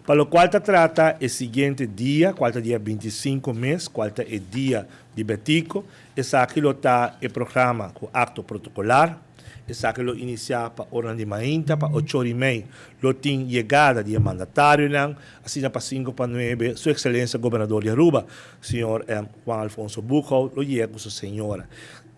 Pa locual ta trata e siguiente dia, cual ta dia 25 mes, cual ta e dia di Betico, esaki lo ta e programa cu acto protocolar. Esaki lo inicia pa ora di mainta, pa 8:30. Lo tin yegada di mandatarionan, asina pa 8:55, Su Excelencia Gobernador di Aruba, señor Juan Alfonso Boekhoudt, lo yega cu su señora.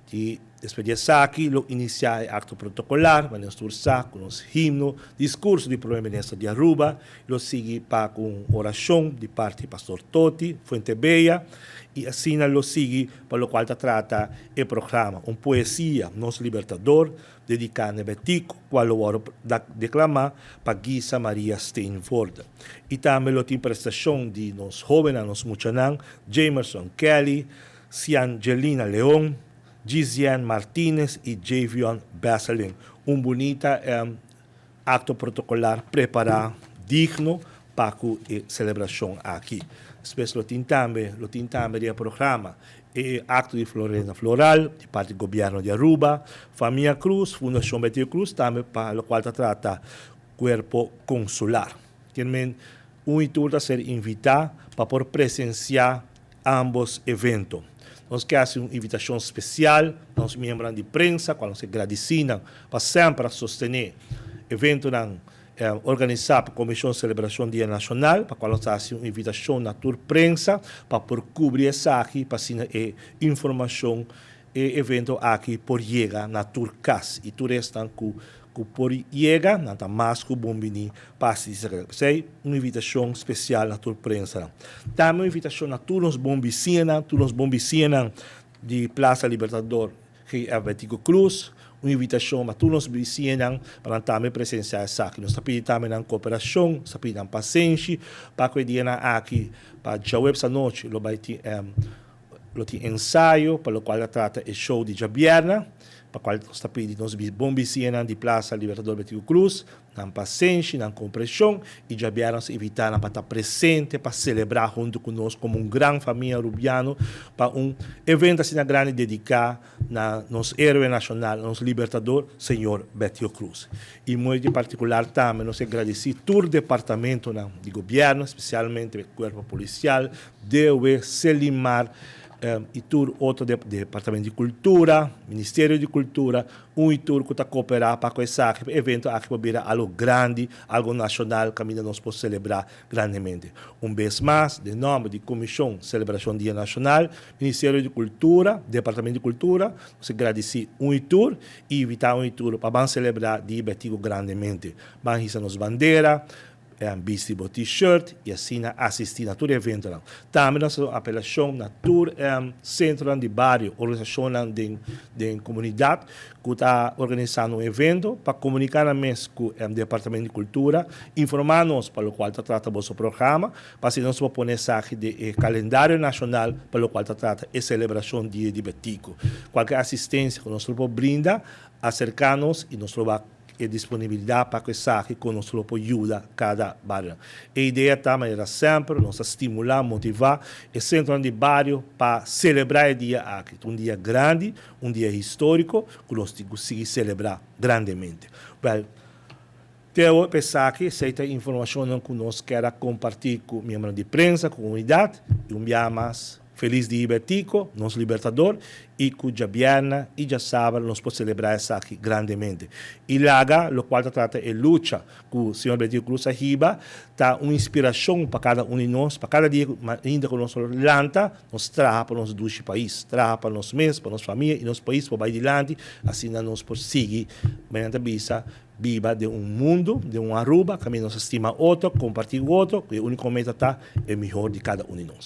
Y despues di esaki, lo inicia e acto protocolar, manera tur sa, cu nos himno, discurso di Prome Minister di Aruba, lo sigui pa cu oracion di parti Pastor Toti Fuentebella, y asina lo sigui pa locual ta trata e programa, un poesia, Nos Libertador, dedica na Betico, cual lo declama pa Gisa Maria Steenvoorde. Y tambe lo tin prestacion di nos hobennan, nos muchanan, Jamerson Kelly, Ciangelina Leon, Gizian Martinez y Javion Besselin. Un bunita acto protocolar prepara digno pa e celebracion aki. Despues lo tin tambe e programa e acto di Florena Floral, di parti di gobierno di Aruba, Famia Cruz, Fundacion Betico Croes, tambe pa locual ta trata Cuerpo Consular. Tin un tur a ser invita pa por presencia ambos evento. Nos kier haci un invitacion special na nos miembronan di prensa, cual nos ta gradici pa semper sostene eventonan organisa pa Comision Celebracion Dia Nacional, pa cual nos ta haci un invitacion na tur prensa pa por cubri esaki, pa asina e informacion e evento aki por yega na tur cas y tur esnan cu por yega, nan ta mas cu bonbini pa asisti. Un invitacion special na tur prensa. Tambe un invitacion na tur nos bon bisiñanan, tur nos bon bisiñanan di Plaza Libertador G.F. Betico Croes, un invitacion pa tur nos bisiñanan pa tambe presencia esaki. Nos ta pidi tambe nan cooperacion, ta pidi pasenshi pa e dia aki, pa diahuebs anochi, lo bay tin lo tin ensayo, pa locual ta trata e show di diabierna, pa cual nos ta pidi nos bon bisiñanan di Plaza Libertador Betico Croes, nan pasenshi, nan comprension, y diabierna nos ta invita pa ta presente, pa celebra hunto cu nos como un gran famia rubiano, pa un evento asina grandi dedica na nos heroe nacional, nos libertador, señor Betico Croes. Y muy particular tambe nos ta gradici tur departamento di gobierno, especialmente Cuerpo Policial, DOW, Selimar, y tur otro departamento di Cultura, Ministerio di Cultura, un y tur cu ta coopera pa esaki evento aki bira algo grandi, algo nacional, caminda nos por celebra grandemente. Un bes mas, den nomber di Comision Celebracion Dia Nacional, Ministerio di Cultura, Departamento di Cultura, nos ta gradici un y tur y invita un y tur pa ban celebra Dia Betico grandemente. Ban hisa nos bandera, bisti bo t-shirt y asina asisti na tur evento. Tambe nos apelacion na tur centro di bario, organisacion di comunidad cu ta organisando un evento pa comunica nan mes cu e Departamento di Cultura, informa nos pa locual ta trata e programa, pa asina nos pone esaki den calendario nacional pa locual ta trata e celebracion Dia di Betico. Cualkier asistencia cu nos por brinda, acerca nos y nos lo e disponibilidad pa cu esaki cu nos por yuda cada bario. E idea ta manera semper, nos stimula, motiva e centro di bario pa celebra e dia aki. Un dia grandi, un dia historico, cu nos tin cu sigui celebra grandemente. Well, Teo pensa cu esey ta informacion cu nos kier comparti cu miembro di prensa, cu comunidad, y un dia mas feliz Dia Betico, nos libertador, y cu diabierna y diasabra nos por celebra esaki grandemente. Y laga, locual ta trata e lucha cu señor Betico Croes a hiba, ta un inspiracion pa cada un di nos, pa cada dia ainda cu nos lanta, nos traha pa nos dushi pais, traha pa nos mes, pa nos famia y nos pais pa bay dilanti, asina nos por sigui, mediante bisa, biba den un mundo, den un Aruba, caminda nos stima otro, comparti otro, cu e unico meta ta e mihor di cada un di nos.